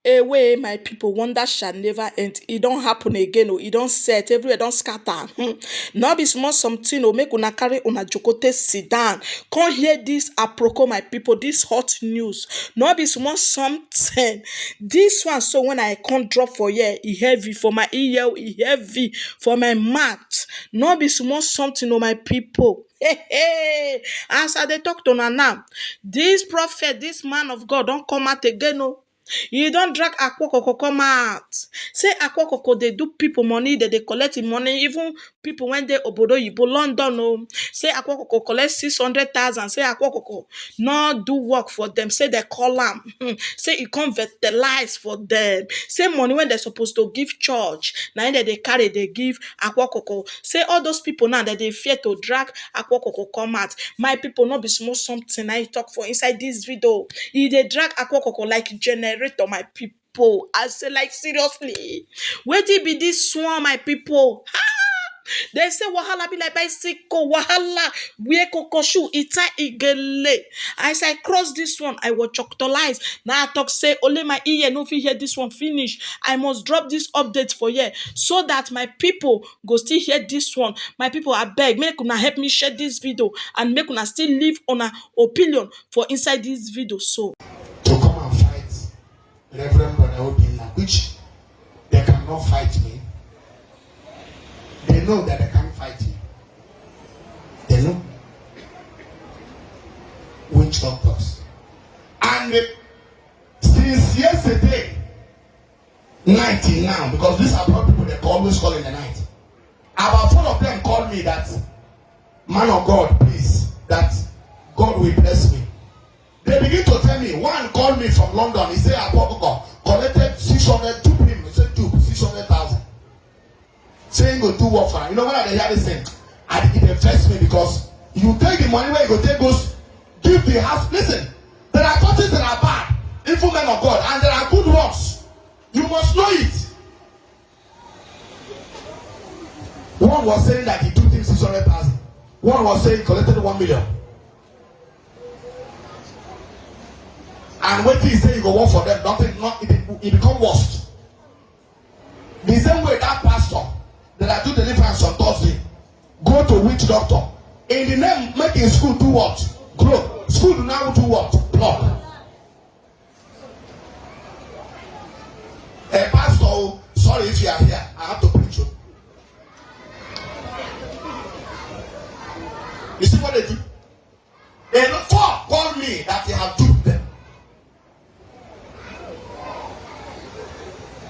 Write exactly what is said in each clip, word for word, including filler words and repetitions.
Away, my people, wonder shall never end. E don happen again o, e don set, everywhere don scatter. Hmm. No be small something o, make una carry una jokote sit down. Come hear this aproko, my people, this hot news. No be small something. This one, so when I come drop for here, e heavy for my ear, e heavy for my mouth. No be small something o, my people. Hey, hey. As I dey talk to una now, this prophet, this man of God don come out again o. E don drag Akwokoko come out. Say Akwokoko dey do people money, they dey collect him money, even people when dey obodo oyibo, London o. Say Akwokoko collect six hundred thousand, say Akwokoko no do work for them, say they call am. Hmm. Say e come fertilize for them. Say money when they supposed to give church, na im they dey carry dey give Akwokoko. Say all those people now that they fear to drag Akwokoko come out. My people, no be small something I talk for inside this video. E dey drag Akwokoko like generator, my people. I say, like, seriously, wetin be this one, my people? Ha! They say wahala be like bicycle, wahala where kokoshu ita igele. As I cross this one, I was choctolize. Now I talk say only my ear no fit hear this one finish. I must drop this update for here so that my people go still hear this one. My people, I beg, make una help me share this video and make una still leave una opinion for inside this video. So, to come and fight Reverend Brother Obinna, which they cannot fight me. They know that they can't fight me. They know. Witch doctors. And since yesterday night till now, because these are poor people they always call in the night, about four of them called me that, "Man of God, please, that God will bless me." They begin to tell me, one called me from London. He said, "Akwokoko collected six hundred, dupe him." He said, "Dupe, six hundred thousand." Say he go do work for am. You know when I dey hear this thing, I, it dey vex me because you take the money where you go take go s-, give the house. Listen, there are churches that are bad, even men of God, and there are good ones. You must know it. One was saying that he took him six hundred thousand. One was saying he collected one million. And wetin he say he go work for them, nothing, not, it, it become worse. The same way that pastor that I do deliverance on Thursday, go to witch doctor. In the name, make his school do what? Grow. School now do what? Block. A pastor, oh, sorry if you are here, I have to preach you. You see what they do? They no four call me that they have duped them.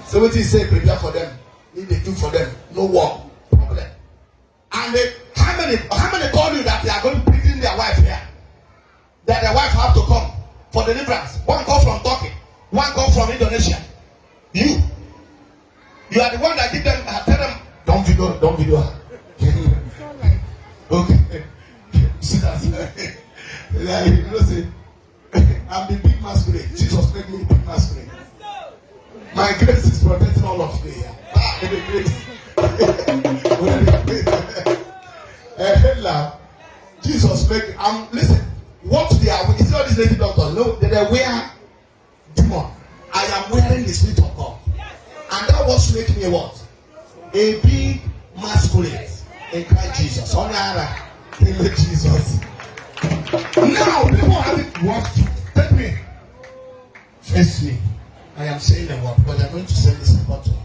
So what he say, prepare for them. If they do for them, no war, problem. And they, how many, how many call you that they are going to bring their wife here? That their wife have to come for deliverance. One call from Turkey, one call from Indonesia. You, you are the one that give them, uh, tell them, "Don't video, don't video her." Okay. See that? Like, you know, say, I'm the big masquerade. Jesus make me the big masquerade. My grace is protecting all of me here. Ah, the grace. Eh, hella. Jesus make, um, listen, what they are, you see all these lady doctors, no, they, they wear demon. I am wearing the spirit of God. And that was make me what? A big masquerade in Christ Jesus. Honor, in Jesus. Now, people have it, what? Take me. Face me. I am saying the word, but I'm going to send this report to him.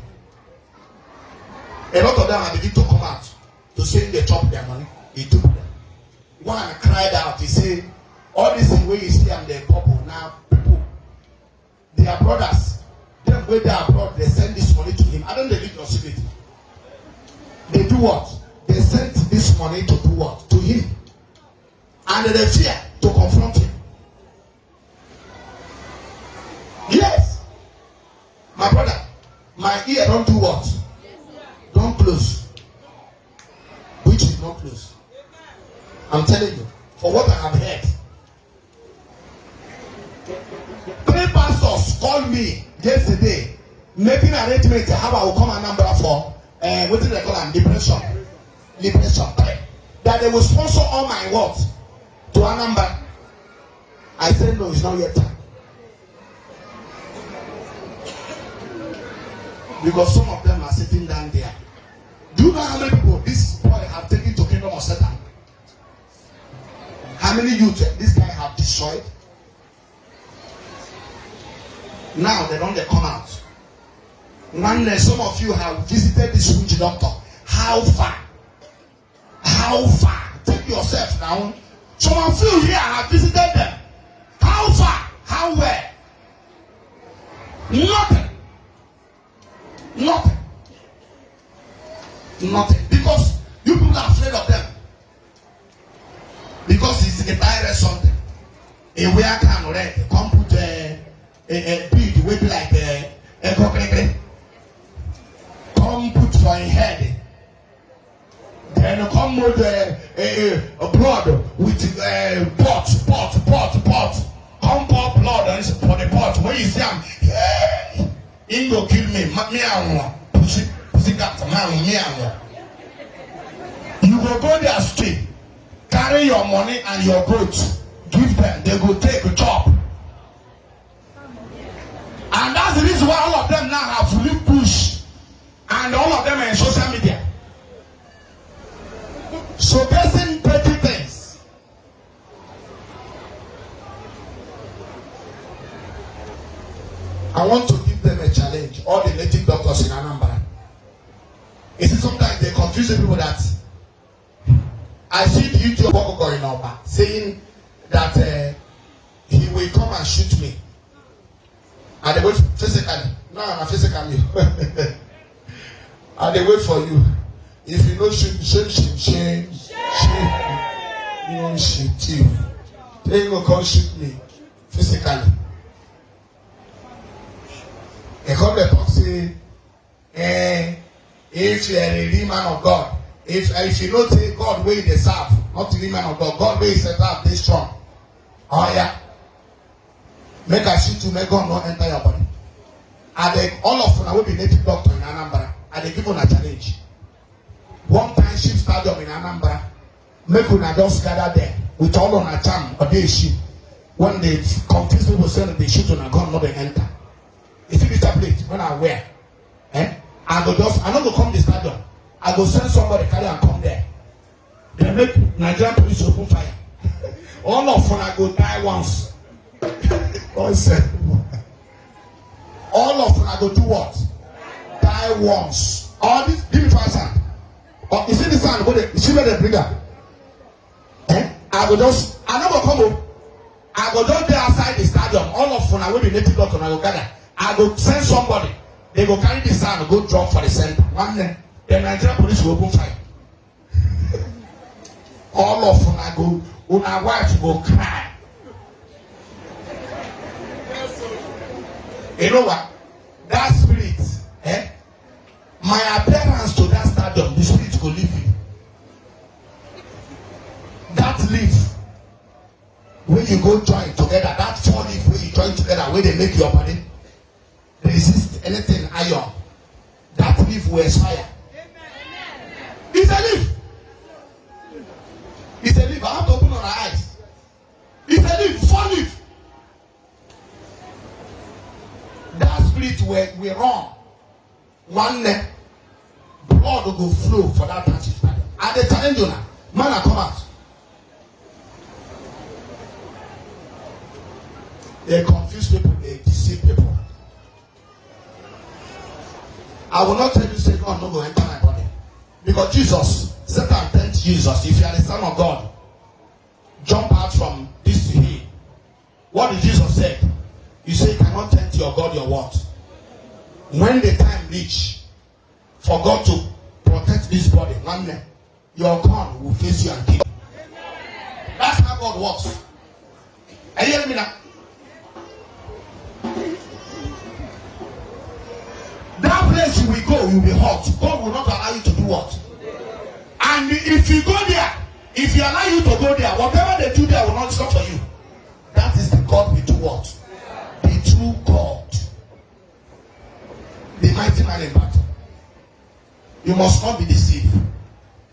A lot of them have begun to come out to say they chop their money. He took them. One cried out, he said, "All this thing where you see, I'm the couple." Now, people, their brothers, them where they abroad, they send this money to him. I don't believe your secret. They do what? They sent this money to do what? To him. And they fear to confront him. Yes. My brother, my ear don't do what? Don't close. Which is not close. I'm telling you, for what I have heard. Three pastors called me yesterday, making arrangements how I will come Anambra for, uh, what do they call am? Liberation. Liberation. That they will sponsor all my works to Anambra. I said, "No, it's not yet time." Because some of them are sitting down there. Do you know how many people this boy have taken to kingdom of Satan? How many youth this guy have destroyed? Now they don't, they come out. One day, some of you have visited this witch doctor. How far? How far? Take yourself down. Some of you here have visited them. How far? How well? Nothing. Nothing. Nothing. Because you people are afraid of them. Because it's a direct something. A wear can red. Come put a, a, a bead wey be like a, a cockroach. Come put for your head. Then come with a, a, a blood with a pot, pot, pot, pot. Come pour blood and for the pot. When you see him, hey, he go kill me. Ma- Me and one. Pussy, pussy cat, man, me and one. You go go there straight. Carry your money and your goat. Give them. They go take a chop. And that's the reason why all of them now have to leave bush. And all of them are in social media. So basing petty things. I want to give them a challenge. All the native doctors in Anambra. You see, sometimes they confuse the people that I see the YouTube of Okokorinova saying that uh, he will come and shoot me. I dey wait physically. No, na physically. I dey wait for you. If you no shoot, shame, shame, shame, shame. You no shoot you. Then you go come shoot me physically. They come dey talk say, eh, if you are a real man of God, if if you know say God wey you dey serve, not real man of God, God wey you serve dey strong. Oh yeah. Make I shoot you, make gun no enter your body. I beg all of una wey be native doctor in Anambra, I dey give una challenge. One time shift stadium in Anambra, make una just gather there with all una charm or dey issue. When they confuse people say they shoot una gun no dey enter. You see this tablet when I wear, eh? I go just, I no go come the stadium. I go send somebody carry and come there. They make Nigerian police open fire. All of una go die once. Once. All of una go do what? Die once. All this, give me five sand. Oh, you see the sand? Go there. You see where they bring am? Eh? I go just, I no go come o. I go just dey outside the stadium. All of una wey be native doctor, una go gather. I go send somebody. They go carry the sand, go drop for the center. One day, the Nigerian police go open fire. All of una go, una wife go cry. You know what? That spirit, eh? My appearance to that stadium, the spirit go leave you. That leaf wey you go join together, that four leaf wey you join together, wey dey make your body resist anything iron, that leaf will expire. It's a leaf. It's a leaf. I have to open our eyes. It's a leaf, four leaf. That spirit will, will run. One neck, blood go flow for that branch. I dey challenge you now. Man, I come out. They confuse people, they deceive people. I will not tell you say God no go enter my body. Because Jesus, Satan tempt Jesus. If you are the son of God, jump out from this hill. What did Jesus say? You say you cannot tempt your God, your what? When the time reach for God to protect this body, one day, your God will face you and kill you. That's how God works. Are you hearing me now? That place you will go, you'll be hot. God will not allow you to do what? And if you go there, if you allow you to go there, whatever they do there will not stop for you. That is the God we do what? The true God. The mighty man in battle. You must not be deceived.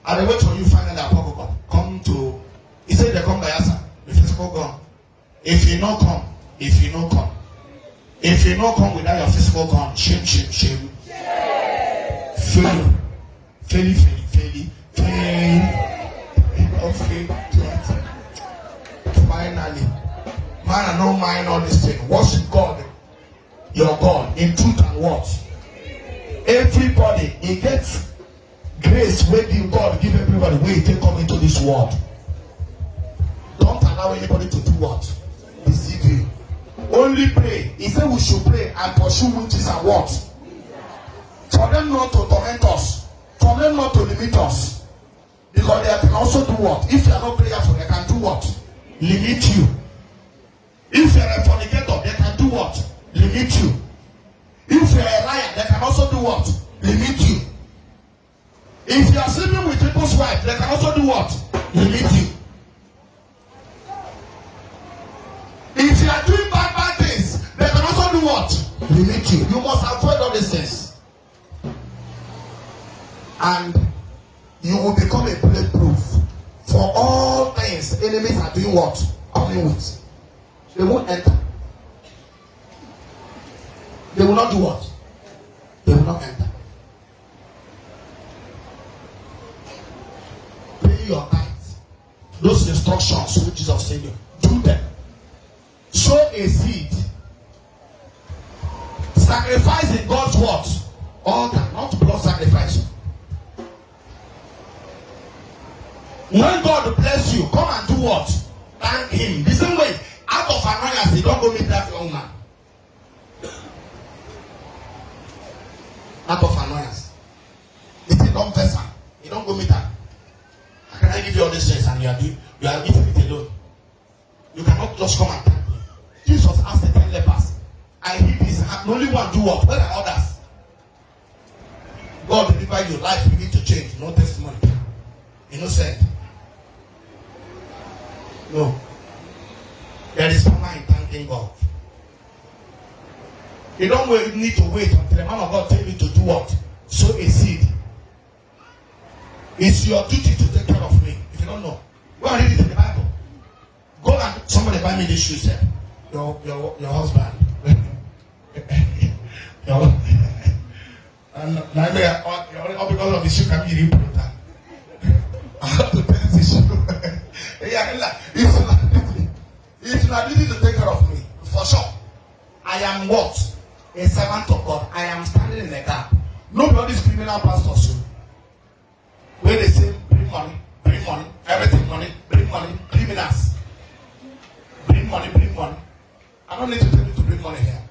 I dey wait for you finally, Apostle. Come to, he said they come by answer, the physical gun. If you no come, if you no come, if you no come without your physical gun, shame, shame, shame. No mind all this thing. Worship God, your God, in truth and what? Everybody, e get grace wey give God give everybody wey take come into this world. Don't allow anybody to do what? Deceive you. Only pray. He say we should pray and pursue witches and what? For them not to torment us. For them not to limit us. Because they can also do what? If you are not prayerful, they can do what? Limit you. If you are a fornicator, they can do what? Limit you. If you are a liar, they can also do what? Limit you. If you are sleeping with people's wife, they can also do what? Limit you. If you are doing bad, bad things, they can also do what? Limit you. You must avoid all these things. And you will become a bulletproof for all things enemies are doing what? Coming with. They won't enter. They will not do what? They will not enter. Pay your tithe. Those instructions which Jesus said, do them. Sow a seed. Sacrifice in God's what? Altar, not blood sacrifice. When God bless you, come and do what? Thank Him. The same way, out of annoyance, you don't go meet that young man. Out of annoyance. The thing don't vex am. You don't go meet am. I cannot give you all these things and you are doing, you are eating it alone. You cannot just come and thank me. Jesus asked the ten lepers, I heal this, and only one do what? Where are others? God deliver you, life you need to change, no testimony. Innocent. No. There is power in thanking God. You don't wait, need to wait until the man of God tell you to do what? Sow a seed. It's your duty to take care of me. If you don't know, go and read it in the Bible. Go and somebody buy me this shoes, eh? Your your your husband. Your, and now you are all, you are all because of the shoe can be real brutal. I have to test the shoe. Yeah, like, it's not easy. It's not easy to take care of me, for sure. I am what? A servant of God. I am standing in the gap. No be all these criminal pastors o. Wey dey say bring money, bring money, everything money, bring money, criminals. Bring money, bring money. I don't need to tell you to bring money here.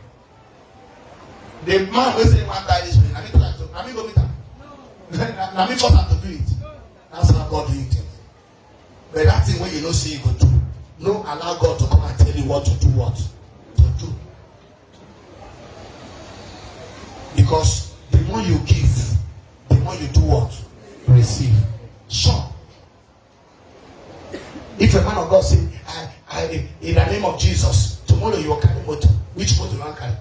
The man wey say man die this way, na me try to, na me go meet am. Na, na me force am to do it. That's how God do it. But that thing wey you no see you go do, no allow God to come and tell you what to do, what to do. Because the more you give, the more you do what? Receive. Sure. If a man of God say, I, I, in the name of Jesus, tomorrow you will carry motor. Which motor you wan carry?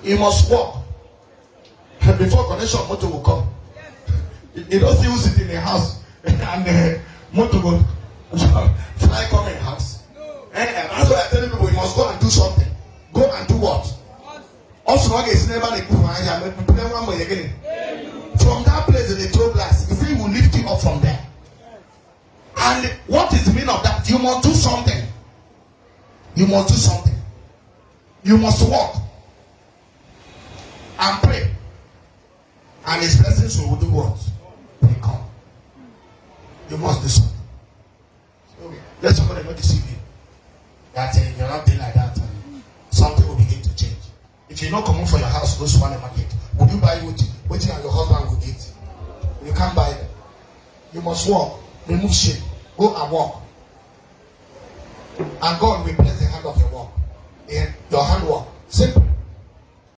You must work. Before connection, motor will come. You, you don't see who sit in the house and the motor go fly come in house. Eh, that's why I tell people you must go and do something. Go and do what? Also, okay, it's never the poor. I am a player one way again. From that place, they throw glass. He say he will lift you up from there. And what is the meaning of that? You must do something. You must do something. You must work and pray. And his blessings will do what? They come. You must do something. Okay. Let somebody not deceive you. That uh, you're not being like that. Uh, something will begin to change. If you not coming for your house, go to one market. Would you buy what? What you and your husband will eat? You can't buy them. You must work. Remove shame. Go and work. And God will bless the hand of your work. Eh, your handwork. Simple.